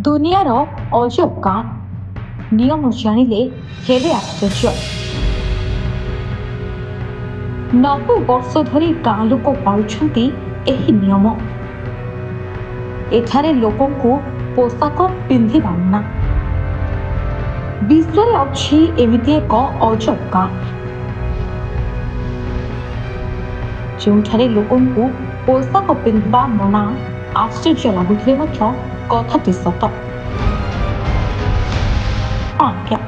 ଦୁନିଆର ଅଜବ ଗାଁ, ନିୟମ ଜାଣିଲେ ହେବେ ଆଶ୍ଚର୍ଯ୍ୟ। 90 ବର୍ଷ ଧରି ଗାଁ ଲୋକ ପାଳୁଛନ୍ତି ଏହି ନିୟମ। ଏଠାରେ ଲୋକଙ୍କୁ ପୋଷାକ ପିନ୍ଧିବା ମନା। ବିଶ୍ୱରେ ଅଛି ଏମିତି ଏକ ଅଜବ ଗାଁ, ଯେଉଁଠାରେ ଲୋକଙ୍କୁ ପୋଷାକ ପିନ୍ଧିବା ମନା। ଆଶ୍ଚର୍ଯ୍ୟ ଲାଗୁଥିଲେ ମଧ୍ୟ କଥାଟି ସତ। ହଁ ଆଜ୍ଞା,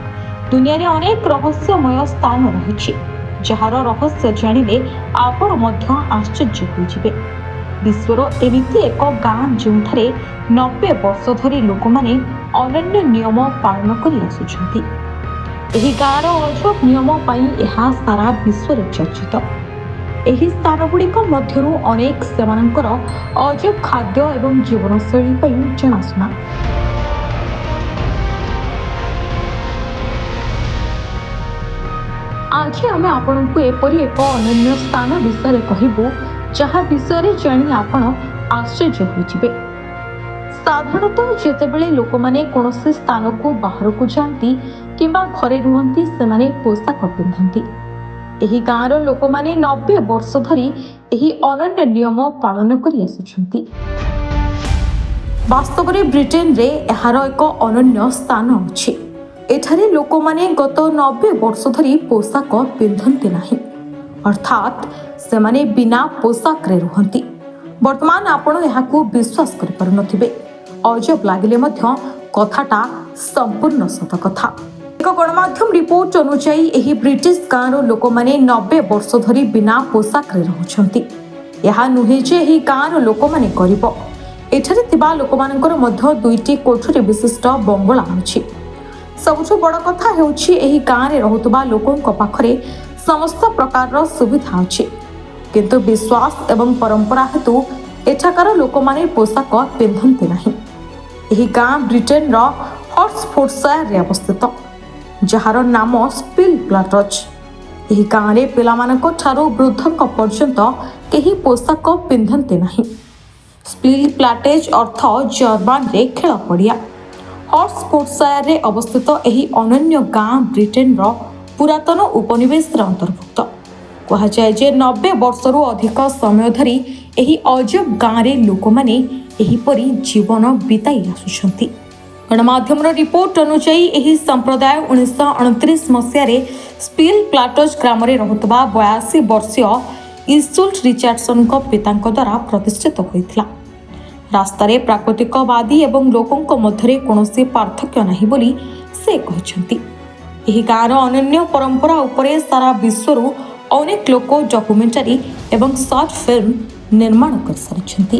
ଦୁନିଆରେ ଅନେକ ରହସ୍ୟମୟ ସ୍ଥାନ ରହିଛି, ଯାହାର ରହସ୍ୟ ଜାଣିଲେ ଆପଣ ମଧ୍ୟ ଆଶ୍ଚର୍ଯ୍ୟ ହୋଇଯିବେ। ବିଶ୍ୱର ଏମିତି ଏକ ଗାଁ, ଯେଉଁଠାରେ 90 ବର୍ଷ ଧରି ଲୋକମାନେ ଅନନ୍ୟ ନିୟମ ପାଳନ କରି ଆସୁଛନ୍ତି। ଏହି ଗାଁର ଅଜବ ନିୟମ ପାଇଁ ଏହା ସାରା ବିଶ୍ୱରେ ଚର୍ଚ୍ଚିତ। ଏହି ସ୍ଥାନଗୁଡ଼ିକ ମଧ୍ୟରୁ ଅନେକ ସେମାନଙ୍କର ଅଜବ ଖାଦ୍ୟ ଏବଂ ଜୀବନଶୈଳୀ ପାଇଁ ଜଣାଶୁଣା। ଆଜି ଆମେ ଆପଣଙ୍କୁ ଏପରି ଏକ ଅନନ୍ୟ ସ୍ଥାନ ବିଷୟରେ କହିବୁ, ଯାହା ବିଷୟରେ ଜାଣି ଆପଣ ଆଶ୍ଚର୍ଯ୍ୟ ହୋଇଯିବେ। ସାଧାରଣତଃ ଯେତେବେଳେ ଲୋକମାନେ କୌଣସି ସ୍ଥାନକୁ ବାହାରକୁ ଯାଆନ୍ତି କିମ୍ବା ଘରେ ରୁହନ୍ତି, ସେମାନେ ପୋଷାକ ପିନ୍ଧନ୍ତି। ଏହି ଗାଁର ଲୋକମାନେ 90 ବର୍ଷ ଧରି ଏହି ଅନନ୍ୟ ନିୟମ ପାଳନ କରି ଆସୁଛନ୍ତି। ବାସ୍ତବରେ ବ୍ରିଟେନରେ ଏହାର ଏକ ଅନନ୍ୟ ସ୍ଥାନ ଅଛି। ଏଠାରେ ଲୋକମାନେ ଗତ 90 ବର୍ଷ ଧରି ପୋଷାକ ପିନ୍ଧନ୍ତି ନାହିଁ, ଅର୍ଥାତ୍ ସେମାନେ ବିନା ପୋଷାକରେ ରୁହନ୍ତି। ବର୍ତ୍ତମାନ ଆପଣ ଏହାକୁ ବିଶ୍ୱାସ କରିପାରୁନଥିବେ। ଅଜବ ଲାଗିଲେ ମଧ୍ୟ କଥାଟା ସମ୍ପୂର୍ଣ୍ଣ ସତ କଥା। ଏକ ଗଣମାଧ୍ୟମ ରିପୋର୍ଟ ଅନୁଯାୟୀ, ଏହି ବ୍ରିଟିଶ ଗାଁର ଲୋକମାନେ 90 ବର୍ଷ ଧରି ବିନା ପୋଷାକରେ ରହୁଛନ୍ତି। ଏହା ନୁହେଁ ଯେ ଏହି ଗାଁର ଲୋକମାନେ ଗରିବ। ଏଠାରେ ଥିବା ଲୋକମାନଙ୍କର ମଧ୍ୟ ଦୁଇଟି କୋଠରୀ ବିଶିଷ୍ଟ ବଙ୍ଗଳା ଅଛି। ସବୁଠୁ ବଡ଼ କଥା ହେଉଛି, ଏହି ଗାଁରେ ରହୁଥିବା ଲୋକଙ୍କ ପାଖରେ ସମସ୍ତ ପ୍ରକାରର ସୁବିଧା ଅଛି, କିନ୍ତୁ ବିଶ୍ୱାସ ଏବଂ ପରମ୍ପରା ହେତୁ ଏଠାକାର ଲୋକମାନେ ପୋଷାକ ପିନ୍ଧନ୍ତି ନାହିଁ। ଏହି ଗାଁ ବ୍ରିଟେନର ହର୍ଟଫୋର୍ଡସାୟାରରେ ଅବସ୍ଥିତ, ଯାହାର ନାମ ସ୍ପିଲ୍ ପ୍ଲାଟଜ। ଏହି ଗାଁରେ ପିଲାମାନଙ୍କ ଠାରୁ ବୃଦ୍ଧଙ୍କ ପର୍ଯ୍ୟନ୍ତ କେହି ପୋଷାକ ପିନ୍ଧନ୍ତି ନାହିଁ। ସ୍ପିଲ୍ ପ୍ଲାଟେଜ ଅର୍ଥ ଜର୍ମାନରେ ଖେଳ ପଡ଼ିଆ। ହର୍ଟଫୋର୍ଡସାୟାରରେ ଅବସ୍ଥିତ ଏହି ଅନନ୍ୟ ଗାଁ ବ୍ରିଟେନର ପୁରାତନ ଉପନିବେଶର ଅନ୍ତର୍ଭୁକ୍ତ। କୁହାଯାଏ ଯେ 90 ବର୍ଷରୁ ଅଧିକ ସମୟ ଧରି ଏହି ଅଜବ ଗାଁରେ ଲୋକମାନେ ଏହିପରି ଜୀବନ ବିତାଇ ଆସୁଛନ୍ତି। ଗଣମାଧ୍ୟମର ରିପୋର୍ଟ ଅନୁଯାୟୀ, ଏହି ସମ୍ପ୍ରଦାୟ 1929 ମସିହାରେ ସ୍ପିଲ୍ ପ୍ଲାଟଜ ଗ୍ରାମରେ ରହୁଥିବା 82 ବର୍ଷୀୟ ଇସୁଲ୍ଟ ରିଚାର୍ଡସନଙ୍କ ପିତାଙ୍କ ଦ୍ୱାରା ପ୍ରତିଷ୍ଠିତ ହୋଇଥିଲା। ରାସ୍ତାରେ ପ୍ରାକୃତିକବାଦୀ ଏବଂ ଲୋକଙ୍କ ମଧ୍ୟରେ କୌଣସି ପାର୍ଥକ୍ୟ ନାହିଁ ବୋଲି ସେ କହିଛନ୍ତି। ଏହି ଗାଁର ଅନନ୍ୟ ପରମ୍ପରା ଉପରେ ସାରା ବିଶ୍ୱରୁ ଅନେକ ଲୋକ ଡକୁମେଣ୍ଟାରୀ ଏବଂ ସର୍ଟ ଫିଲ୍ମ ନିର୍ମାଣ କରିସାରିଛନ୍ତି।